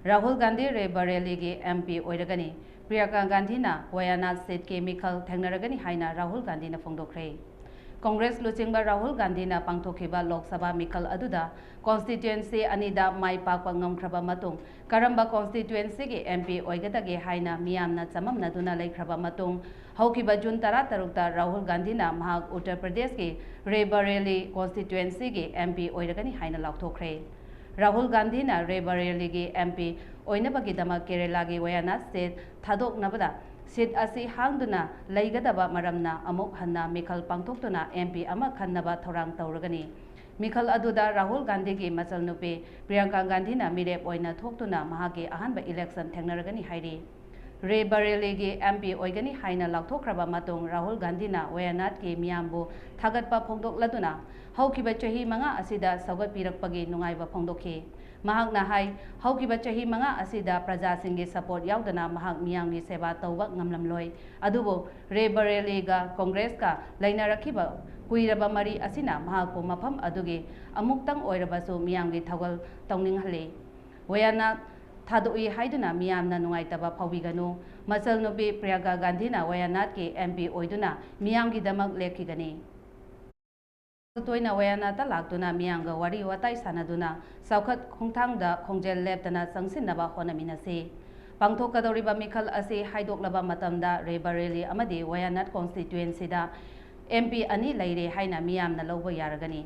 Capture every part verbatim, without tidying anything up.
Rahul Gandhi ꯔꯦꯕꯔꯦꯂꯤꯒꯤ M P ꯑꯣꯏꯔꯒꯅꯤ꯫ ꯄ꯭ꯔꯤꯌꯥꯡꯀꯥ ꯒꯥꯟꯙꯤꯅ ꯋꯥꯌꯥꯅꯥꯗ ꯁꯤꯠꯀꯤ ꯃꯤꯈꯜ ꯊꯦꯡꯅꯔꯒꯅꯤ ꯍꯥꯏꯅ ꯔꯥꯍꯨꯜ ꯒꯥꯟꯙꯤꯅ ꯐꯣꯡꯗꯣꯛꯈ꯭ꯔꯦ꯫ ꯀꯣꯡꯒ꯭ꯔꯦꯁ ꯂꯨꯆꯤꯡꯕ ꯔꯥꯍꯨꯜ ꯒꯥꯟꯙꯤꯅ ꯄꯥꯡꯊꯣꯛꯈꯤꯕ ꯂꯣꯛ ꯁꯚꯥ ꯃꯤꯈꯜ ꯑꯗꯨꯗ ꯀꯣꯟꯁꯇꯤꯇ꯭ꯋꯦꯟꯁꯤ ꯑꯅꯤꯗ ꯃꯥꯏ ꯄꯥꯛꯄ ꯉꯝꯈ꯭ꯔꯕ ꯃꯇꯨꯡ ꯀꯔꯝꯕ ꯀꯣꯟꯁꯇꯤꯇ꯭ꯋꯦꯟꯁꯤꯒꯤ ꯑꯦꯝ ꯄꯤ ꯑꯣꯏꯒꯗꯒꯦ ꯍꯥꯏꯅ ꯃꯤꯌꯥꯝꯅ ꯆꯃꯝꯅꯗꯨꯅ ꯂꯩꯈ꯭ꯔꯕ ꯃꯇꯨꯡ ꯍꯧꯈꯤꯕ ꯖꯨꯟ ꯇꯔꯥꯇꯔꯨꯛꯇ ꯔꯥꯍꯨꯜ ꯒꯥꯟꯙꯤꯅ ꯃꯍꯥꯛ ꯎꯠꯇꯔ ꯄ꯭ꯔꯗꯦꯁꯀꯤ ꯔꯦꯕꯔꯦꯂꯤ ꯀꯣꯟꯁꯇꯤꯇ꯭ꯋꯦꯟꯁꯤꯒꯤ ꯑꯦꯝ ꯄꯤ ꯑꯣꯏꯔꯒꯅꯤ ꯍꯥꯏꯅ ꯂꯥꯎꯊꯣꯛꯈ꯭ꯔꯦ꯫ ꯔꯥꯍꯨꯜ ꯒꯥꯟꯙꯤꯅ ꯔꯦꯕꯔꯦꯂꯤꯒꯤ ꯑꯦꯝ ꯄꯤ ꯑꯣꯏꯅꯕꯒꯤꯗꯃꯛ ꯀꯦꯔꯦꯂꯥꯒꯤ ꯋꯥꯌꯥꯅꯥꯗ ꯁꯤꯠ ꯊꯥꯗꯣꯛꯅꯕꯗ ꯁꯤꯠ ꯑꯁꯤ ꯍꯥꯡꯗꯨꯅ ꯂꯩꯒꯗꯕ ꯃꯔꯝꯅ ꯑꯃꯨꯛ ꯍꯟꯅ ꯃꯤꯈꯜ ꯄꯥꯡꯊꯣꯛꯇꯨꯅ ꯑꯦꯝ ꯄꯤ ꯑꯃ ꯈꯟꯅꯕ ꯊꯧꯔꯥꯡ ꯇꯧꯔꯒꯅꯤ꯫ ꯃꯤꯈꯜ ꯑꯗꯨꯗ ꯔꯥꯍꯨꯜ ꯒꯥꯟꯙꯤꯒꯤ ꯃꯆꯜꯅꯨꯄꯤ ꯄ꯭ꯔꯤꯌꯥꯡꯀꯥ ꯒꯥꯟꯙꯤꯅ ꯃꯤꯔꯦꯞ ꯑꯣꯏꯅ ꯊꯣꯛꯇꯨꯅ ꯃꯍꯥꯛꯀꯤ ꯑꯍꯥꯟꯕ ꯏꯂꯦꯛꯁꯟ ꯊꯦꯡꯅꯔꯒꯅꯤ ꯍꯥꯏꯔꯤ꯫ ꯔꯦ ꯕꯔꯦꯂꯤꯒꯤ ꯑꯦꯝ ꯄꯤ ꯑꯣꯏꯒꯅꯤ ꯍꯥꯏꯅ ꯂꯥꯎꯊꯣꯛꯈ꯭ꯔꯕ ꯃꯇꯨꯡ ꯔꯥꯍꯨꯜ ꯒꯥꯟꯙꯤꯅ ꯋꯥꯌꯥꯅꯥꯗꯀꯤ ꯃꯤꯌꯥꯝꯕꯨ ꯊꯥꯒꯠꯄ ꯐꯣꯡꯗꯣꯛꯂꯗꯨꯅ ꯍꯧꯈꯤꯕ ꯆꯍꯤ ꯃꯉꯥ ꯑꯁꯤꯗ ꯁꯧꯒꯠꯄꯤꯔꯛꯄꯒꯤ ꯅꯨꯡꯉꯥꯏꯕ ꯐꯣꯡꯗꯣꯛꯈꯤ꯫ ꯃꯍꯥꯛꯅ ꯍꯥꯏ, ꯍꯧꯈꯤꯕ ꯆꯍꯤ ꯃꯉꯥ ꯑꯁꯤꯗ ꯄ꯭ꯔꯖꯥꯁꯤꯡꯒꯤ ꯁꯄꯣꯔꯠ ꯌꯥꯎꯗꯅ ꯃꯍꯥꯛ ꯃꯤꯌꯥꯝꯒꯤ ꯁꯦꯕꯥ ꯇꯧꯕ ꯉꯝꯂꯝꯂꯣꯏ꯫ ꯑꯗꯨꯕꯨ ꯔꯦ ꯕꯔꯦꯂꯤꯒ ꯀꯣꯡꯒ꯭ꯔꯦꯁꯀ ꯂꯩꯅꯔꯛꯈꯤꯕ ꯀꯨꯏꯔꯕ ꯃꯔꯤ ꯑꯁꯤꯅ ꯃꯍꯥꯛꯄꯨ ꯃꯐꯝ ꯑꯗꯨꯒꯤ ꯑꯃꯨꯛꯇꯪ ꯑꯣꯏꯔꯕꯁꯨ ꯃꯤꯌꯥꯝꯒꯤ ꯊꯧꯒꯜ ꯇꯧꯅꯤꯡꯍꯜꯂꯤ꯫ ꯋꯥꯌꯥꯅꯥꯗ ꯊꯥꯗꯣꯛꯏ ꯍꯥꯏꯗꯨꯅ ꯃꯤꯌꯥꯝꯅ ꯅꯨꯡꯉꯥꯏꯇꯕ ꯐꯥꯎꯕꯤꯒꯅꯨ꯫ ꯃꯆꯜꯅꯨꯄꯤ ꯄ꯭ꯔꯤꯌꯥꯡꯀꯥ ꯒꯥꯟꯙꯤꯅ ꯋꯥꯌꯥꯅꯥꯗꯀꯤ ꯑꯦꯝ ꯄꯤ ꯑꯣꯏꯗꯨꯅ ꯃꯤꯌꯥꯝꯒꯤꯗꯃꯛ ꯂꯦꯞꯈꯤꯒꯅꯤ꯫ ꯇꯣꯏꯅ ꯋꯥꯌꯥꯅꯥꯗꯇ ꯂꯥꯛꯇꯨꯅ ꯃꯤꯌꯥꯝꯒ ꯋꯥꯔꯤ ꯋꯥꯇꯥꯏ ꯁꯥꯟꯅꯗꯨꯅ ꯆꯥꯎꯈꯠ ꯈꯣꯡꯊꯥꯡꯗ ꯈꯣꯡꯖꯦꯜ ꯂꯦꯞꯇꯅ ꯆꯪꯁꯤꯟꯅꯕ ꯍꯣꯠꯅꯃꯤꯟꯅꯁꯤ꯫ ꯄꯥꯡꯊꯣꯛꯀꯗꯧꯔꯤꯕ ꯃꯤꯈꯜ ꯑꯁꯤ ꯍꯥꯏꯗꯣꯛꯂꯕ ꯃꯇꯝꯗ ꯔꯦ ꯕꯔꯦꯂꯤ ꯑꯃꯗꯤ ꯋꯥꯌꯥꯅꯥꯗ ꯀꯣꯟꯁꯇꯤꯇ꯭ꯋꯦꯟꯁꯤꯗ ꯑꯦꯝ ꯄꯤ ꯑꯅꯤ ꯂꯩꯔꯦ ꯍꯥꯏꯅ ꯃꯤꯌꯥꯝꯅ ꯂꯧꯕ ꯌꯥꯔꯒꯅꯤ꯫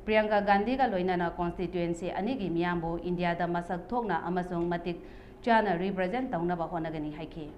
ꯄ꯭ꯔꯤꯌꯥꯡꯀꯥ ꯒꯥꯟꯙꯤꯒ ꯂꯣꯏꯅꯅ ꯀꯣꯟꯁꯇꯤꯇ꯭ꯋꯦꯟꯁꯤ ꯑꯅꯤꯒꯤ ꯃꯤꯌꯥꯝꯕꯨ ꯏꯟꯗꯤꯌꯥꯗ ꯃꯁꯛ ꯊꯣꯛꯅ ꯑꯃꯁꯨꯡ ꯃꯇꯤꯛ ꯆꯥꯅ ꯔꯤꯄ꯭ꯔꯖꯦꯟ ꯇꯧꯅꯕ ꯍꯣꯠꯅꯒꯅꯤ ꯍꯥꯏꯈꯤ꯫